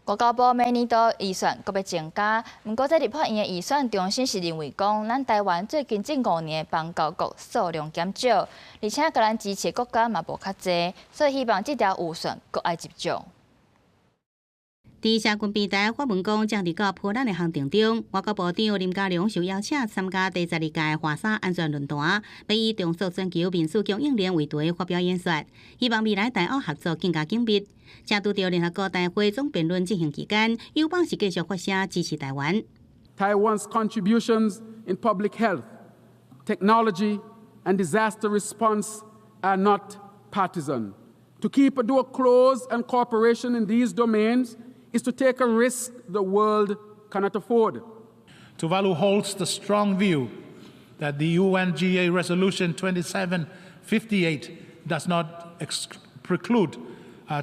外交部明年度預算閣欲增加，毋過這立法院的預算中心是認為講，咱台灣最近這5年的邦交國數量減少，而且共咱支持的國家嘛無較濟，所以希望這條預算閣愛入帳。佇社群平台發文講，將佇到波蘭的行程中，外交部長林佳龍受邀請參加第12屆華沙安全論壇，欲以重塑全球民主供應鏈為題發表演說，希望未來台歐合作更加緊密。正拄著聯合國大會總辯論進行期間，友邦是繼續發聲支持台灣。 Taiwan's contributions in public health, technology, and disaster response are not partisan. To keep a door closed on cooperation in these domains is to take a risk the world cannot afford. Tuvalu holds the strong view that the UNGA Resolution 2758 does not preclude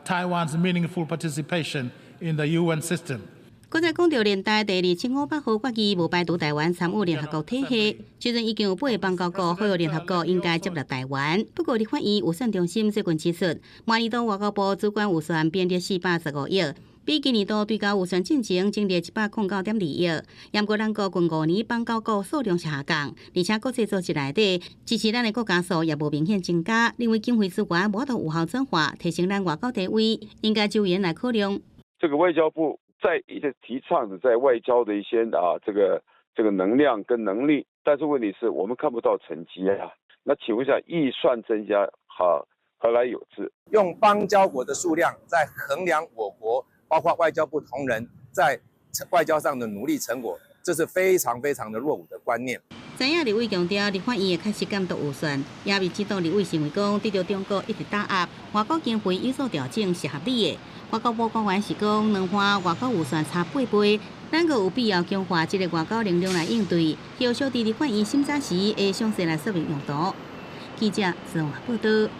Taiwan's meaningful participation in the UN system. 閣再講著聯大第2758號決議無排除台灣參與聯合國體系，雖然已經有八个邦交國呼籲聯合國應該接納台灣，不過立法院預算中心最近指出，明年度外交部主管預算編列415億，比今年度追加預算進前增列109.2億。毋過咱國近5年邦交國數量是下降，而且國際組織內底支持咱的國家數也無明顯增加，認為經費資源無法度有效轉化，提升咱外交地位，應該就嚴來考量。這個外交部在一直提倡的在外交的一些啊，這個能量跟能力，但是問題是我們看不到成績啊。那請問一下，預算增加，好何來有之？用邦交國的數量在衡量我國，包括外交部同仁在外交上的努力成果，這是非常非常的落伍的觀念。知影立委強調，立法院會確實監督預算，也民進黨立委認為講，對著中國一直打壓，外交經費有所調整是合理的。外交部官員是講，兩岸外交預算差八倍，咱閣有必要強化這个外交能量來應對。後續佇立法院審查時，會詳細來說明用途。記者陳華報道。